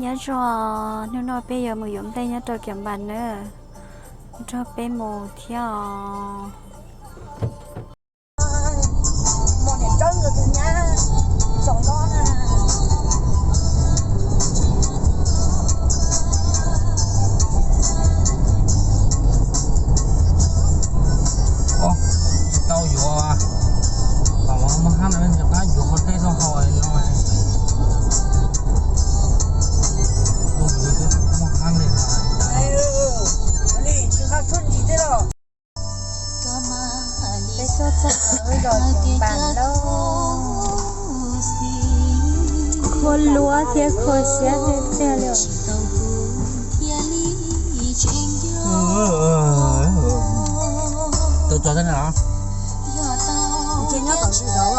Nyob zoo, hnub no peb yuav mus yuav nplej nyob rau Kiam Npas na, nrog peb mus thiab os. Tsis tau yuav, kom muaj hab no rov qab yuav qhov dej no haus no. Muaj hab li no. Peb tuaj txog lawm zos Kiam Npas lauj. Khuab luab thiab khuab siab tiag tiag li. Tau tso tej no los? Nyob tom ntsis zov.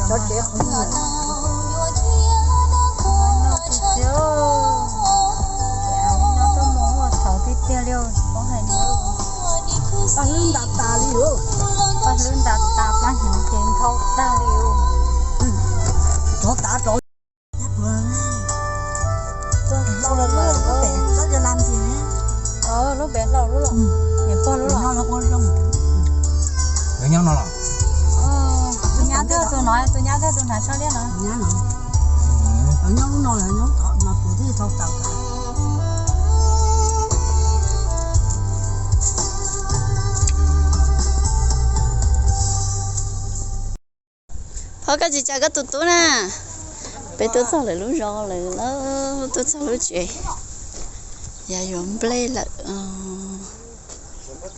Cov tsev qhov no. Tuaj mus ua thaum tiag tiag li, pab hlwb ntas tas li, pab hlwb ntas tas, pab hnyuv ces nthau tag li. Rov tas rov. Lub pem hlau lub los, niam pog lub los. Lawv nyob no los? Tus nyab thiab tus no, tus nyab thiab tus hnav sab liab no. Lawv nyob lub no, lawv nyob tom no, tus twb tau tau tas. Ho koj tsis tsa koj tus tub na. Peb tuaj txog lawv lub zos lawm, tuaj txog lub tsev, yog yuav nplej lawm. Tuaj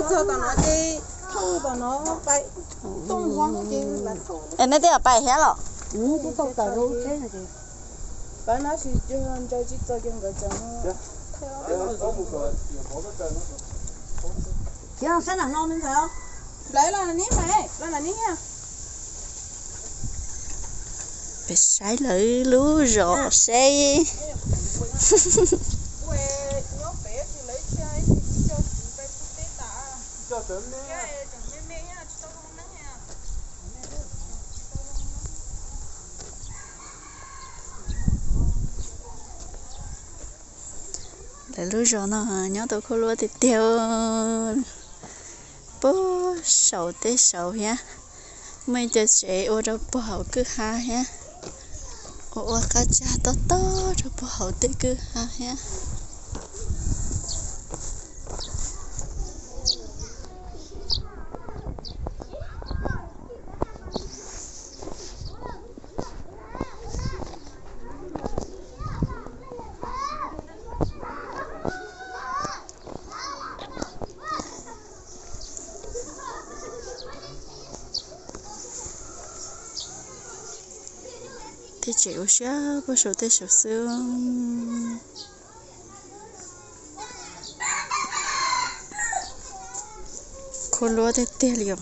txog tom no ces thauj tom no pais, tooj huab ces lawv thauj. Es nej twb pais thiab los? Pab nab sis ntsawg tsis txog kiag nkawd tsev. Khiav saib nram no me ntxhais. Lawv los neb mas, los neb. Peb saib lawv lub zos seb. Lawv lub zos no nyob tau khuab luab tiag tiag. Puag saum tej saud thiab, muaj ib co tsev ua rau puag hauv kwj ha thiab, ua ua qab tsag tob tob rau puag hauv tej kwj ha thiab. Tej tsev ua siab puag saum tej saud xwb. Khuab luab tiag tiag li os.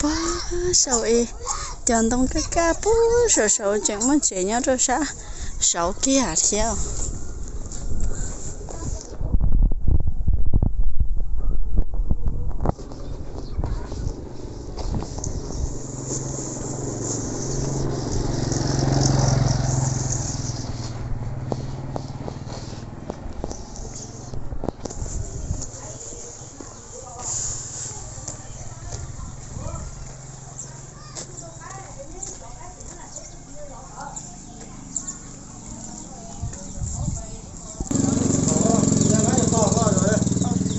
Puag saum es cov ntoo kaj kaj puag saum saud tseem muaj tsev nyob rau sab saud kiag thiab.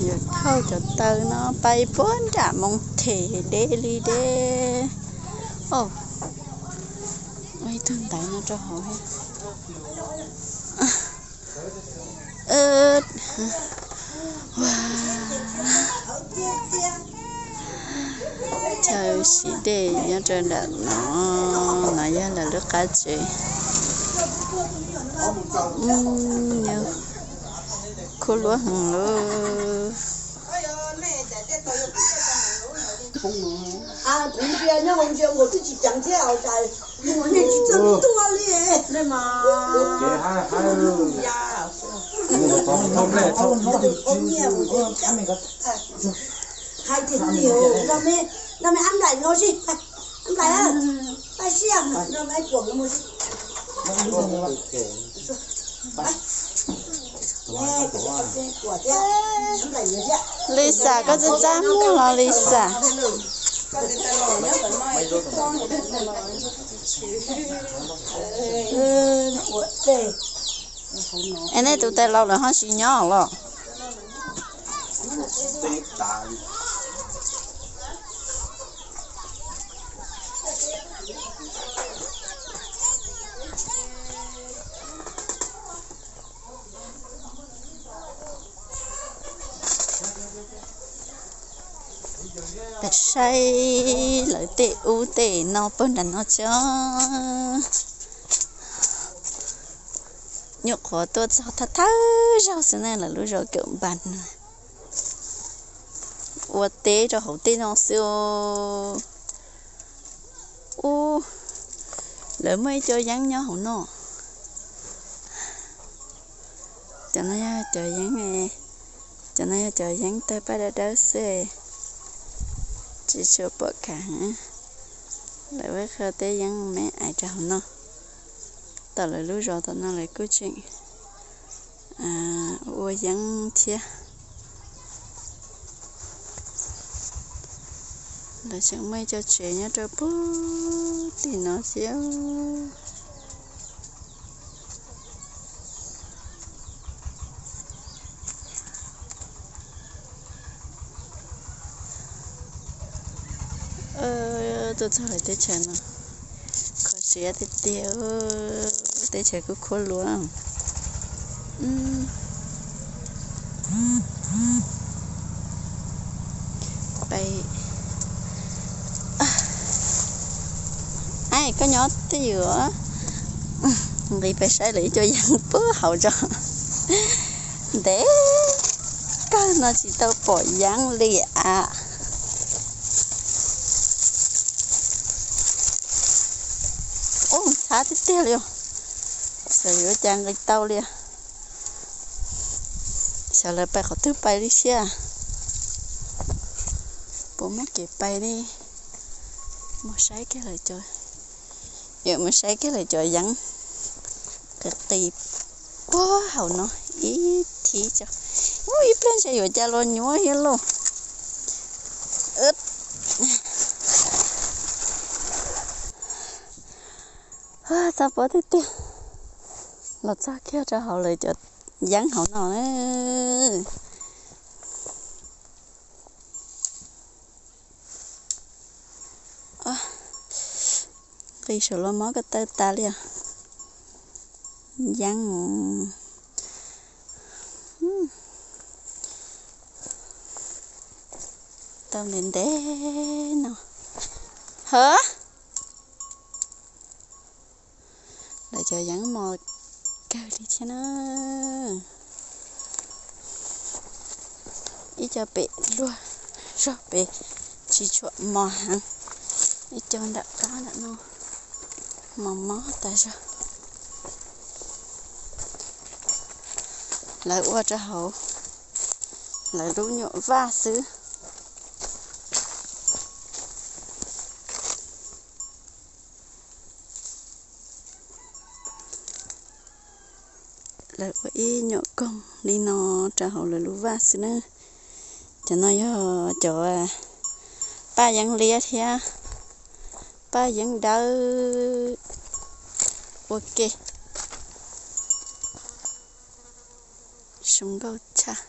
Yuav thauj cov taw no pais puag nram Moos Them deb li deb. Ua ib tug ntaiv no rau hauv thiab. Chaw siv dej nyob rau nram no, no yog lawv lub qab tsev. Khuab luab heev lauj. Kuv ntsia nyob hauv ntsia nkaus twb tsis ceev thiab os, cas nej tsis txawj tuaj li. Hais tias niam, no me ab nplaim no si, ab nplaim, pab siab no me kuam mus si. Lisa, koj txaj txaj muag los Lisa? Es nej tus tais laus lawm ho tsis nyob los? Saib lawv tej ub tej no puag nram no tso. Nyuam qhuav tuaj txog thawj thawj zaug xwb ne, lawv lub zos Kaum Npas no. Ua teb rau hauv tej no xwb. Ub, lawv muaj ib co yeeb nyob hauv no. Cov no yog cov yeeb, cov no yog cov yeeb tawg paj dawb dawb xwb, tsis tshua pom khav heev. Lawv ua qhov teb yeeb me ais rau hauv no. Tom lawv lub zos tom no lawv kuj tseem ua yeeb thiab. Lawv tseem muaj ib co tsev nyob rau puag tim no thiab. Tuaj txog lawv teb chaws no, kho siab tiag tiag, teb chaws kuj khuab luab. Pais, koj nyob twj ywm, nqis pais saib lawv ib co yeeb puag hauv tso. Ntev kawg no tsis tau pom yeeb li as. Ub, ntxhab tiag tiag li os. Xyov yuav cas nqis tau li. Xyov lawv pais qhov twg pais li thiab. Puas muaj kev pais li. Mus saib kiag lawv cov, yuav mus saib kiag lawv cov yeeb qis qis puag hauv no ib thib tso. Ub, ib pliag ntshe yuav cas los nyuaj thiab lauj. Txog pob tiag tiag, los txog kiag rau hauv lawv cov yeeb hauv no na. Nqis saum los mob ko taw tas li os. Yeeb tau ntev ntev no. Hawv, lawv cov yeeb mos kawg li thiab na. Ib co pem luag zog pem tsis tshua mos heev. Ib co nram qab nram no mos mos tas zog. Lawv ua rau hauv lawv lub nyuam vaj xwb. Lawv ua ib nyuam koog li no rau hauv lawv lub vaj xwb na. Cov no yog cov paj yeeb liab thiab paj yeeb dawb ua ke. Zoo nkauj tshaj,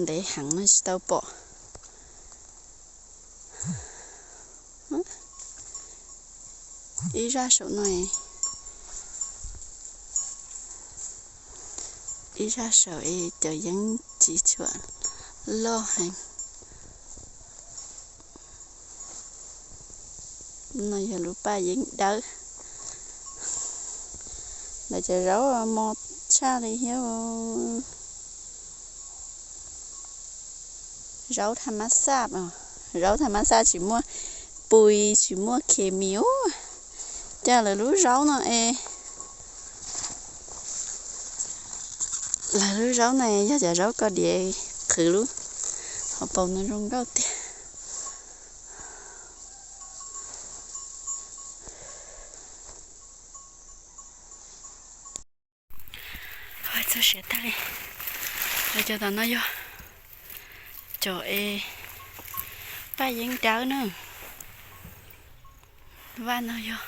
ntev heev no tsis tau pom. Ib zaj saum no, ib zaj saum es cov yeeb tsis tshua loj heev. No yog lub paj yeeb dawb. Lawv cov zaub mos tshaj li thiab. Zaub tha mab xaj os, Zaub thas mas xaj tsis muaj pui tsis muaj khes mis ub. Cas lawv lub zaub no es, lawv lub zaub no yog cov zaub koj diav qhwv lub hauv paus no zoo nkauj tiag. Txog siav tag li. Lawv cov tom no yog cov es paj yeeb dawb na. Lub vaj no yog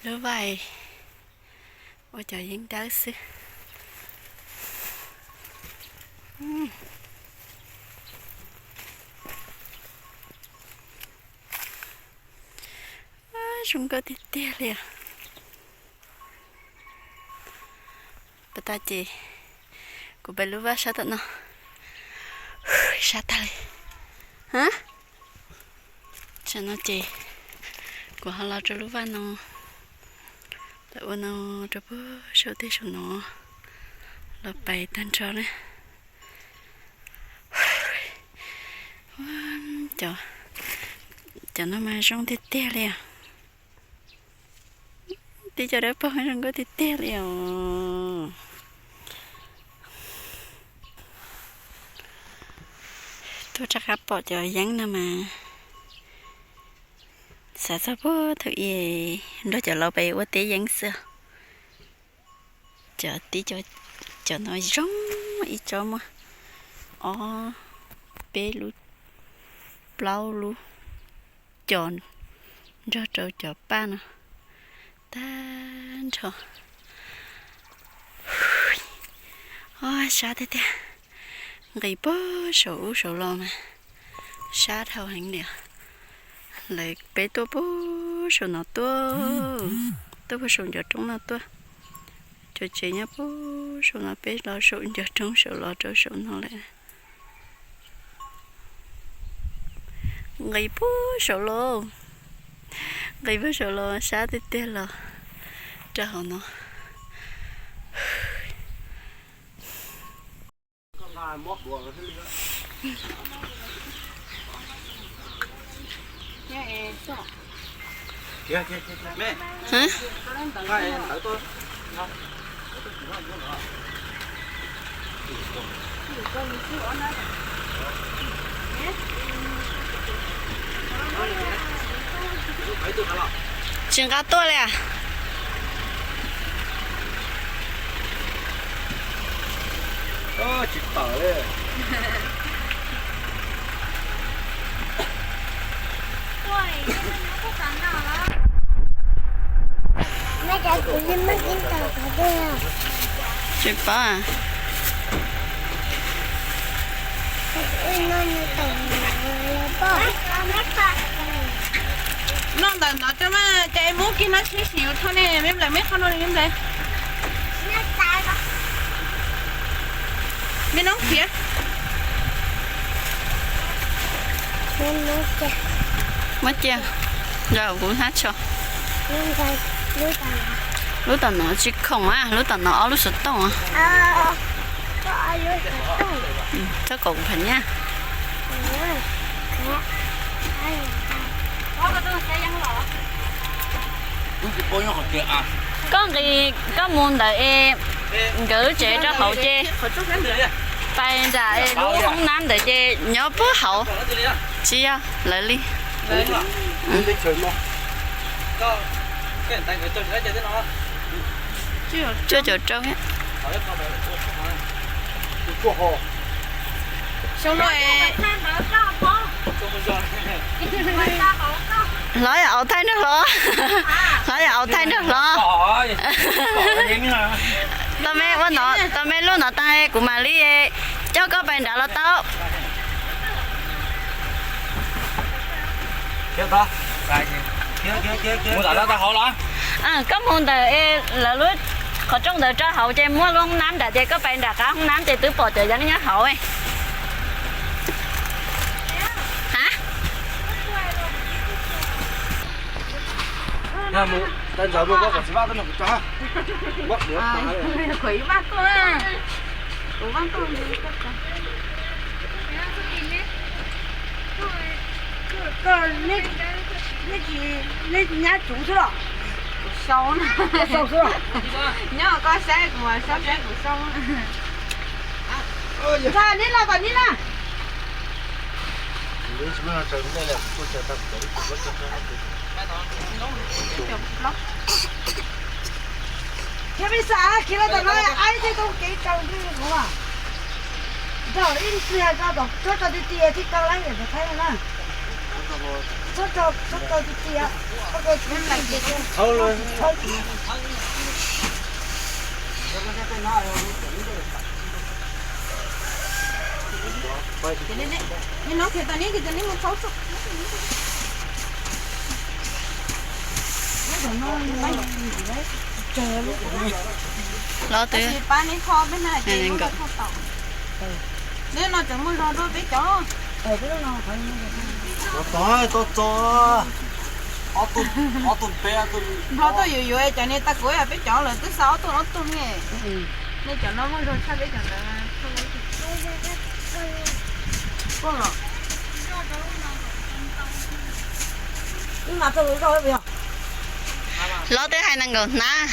lub vaj ua cov yeeb dawb xwb. Zoo nkauj tiag tiag li os. Pas tas ces kuv pais lub vaj sab tom no, sab tag li. Tam no ces kuv ho los rau lub vaj no, lawv ua no rau puag saum tej saum no, los pais tag nrho na. Cov no mas zoo tiag tiag li os. Tib co dawb paug zoo nkauj tiag tiag li os. Tuaj rov qab pom cov yeeb no mas xav txog puag thaum ub nrog cov laus pais ua teb yeeb xwb. Cov tib co, cov no zoo ib tsob muaj ob peb lub plaub lub co nrog rau cov paj no tag nrho. Sab tiag tiag, nqis puag saum ub saum los mas sab dhau heev li. Lawv peb tuaj puag saum no tuaj, tuaj puag saum ncov roob no tuaj. Cov tsev nyob puag saum no, peb los saum ncov roob saum los rau saum no lawm. Nqis puag saum los, nqis puag saum los sab tiag tiag los rau hauv no. Tsis nqa tuaj li as? Tsis pom li. Tsis pom. Noj ntawm no tso mas, ces muab kiag no sib sim thauj ne, me nplaim me qhov no li me nplaim. Me noob khiav. Muab cia, yog kuv hnab tsho. Lub tom no tsis khoom a, lub tom no ob lub xov tooj. Txhob kom kuv phav nyaj. Koj nqis, koj mus ntawm es nkawd lub tsev rau hauv ces pais nram es lub hoob nab ntawd ces nyob puag hauv. Tsis yog lawv li. Cuaj caum rau. Hlov yog au thaij nrog hlo. Hlov yog au thaij nrog hlo. Tau me ua no, tau me lub no tag kuv mam li coj koj pais nrad los tau. Koj mus ntawm lawv lub qhov rooj ntawd rau hauv ces muaj lub hoob nab nram ces koj pais nram qab hoob nab ces twb pom cov yeeb nyob hauv. Ha? Koj, neb, neb tsis, neb nyab tsuv xwb los? Kuv sau na. Koj sau xwb los? Nyob koj saib kuv, saib saib kuv sau. Ntshai neb los kom neb na. Khiav peb xav khiav los tom no, aib tej tau kev tsaus ntuj hauv. Nrog ib pliag tso tom tsob tso tiag tiag thiaj tau lawm, thaib na. Tsob tso, tsob tso tiag tiag. Los twb, neb no tseem muaj zog dua peb cov. Txo, txo, txo. Nplog tuaj yuav yuav cov niag tag kuv yog peb cov lawm twb xa ob tug ob tug ne. Nej cov no muaj zog tshaj peb cov ntawd. Los twb hais nees nkaum hnab.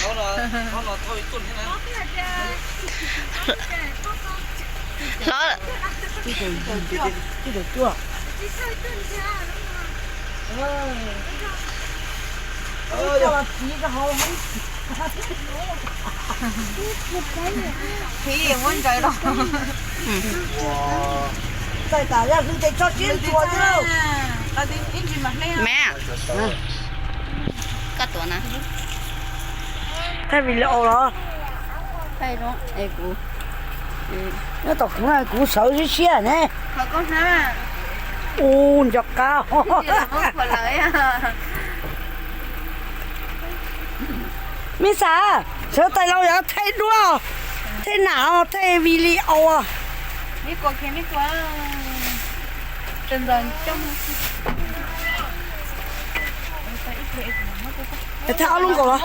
Hlob, me, koj tuav na. Thaij video los? Nyob tom kuv na, kuv sawv siab siab ne. Ua nco qab. Me xav, sawv tais laus yog thaij duab, thaij nam, thaij video. Thaij ob lub nkaus los?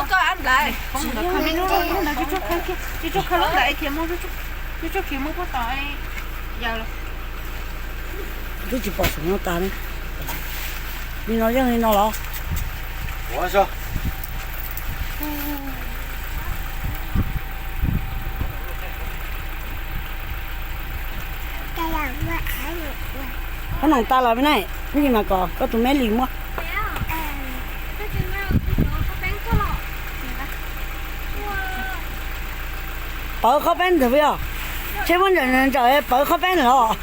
Twb tsis pom saum no tas ne. Li no yeej li no los? Qhob noom tas los me na, ib ntsis mas kom koj tus me li muab. Pawv qhob peeb ntawd puas yog? Tsheb muab ntsawm ntsawm pawv qhob peeb los.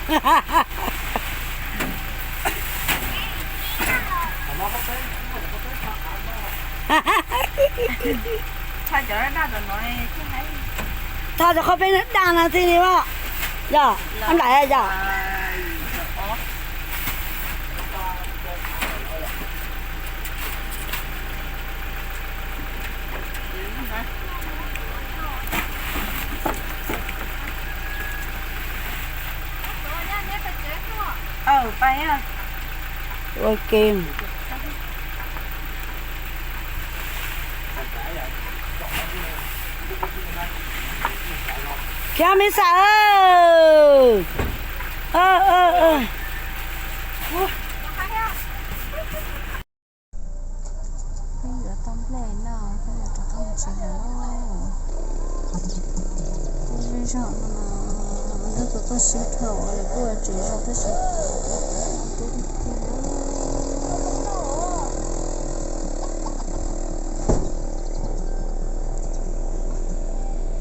Tha cov qhob peeb daj no thiaj li os. Yog, nplaim yog. Ua ke. Khiav me xav. Peb yuav tau nplej no, peb yuav rov qab mus tsev lawm. Kuj zej zog no, ntawm tus tuaj sib dhau lawm kuj tsev zog tab sis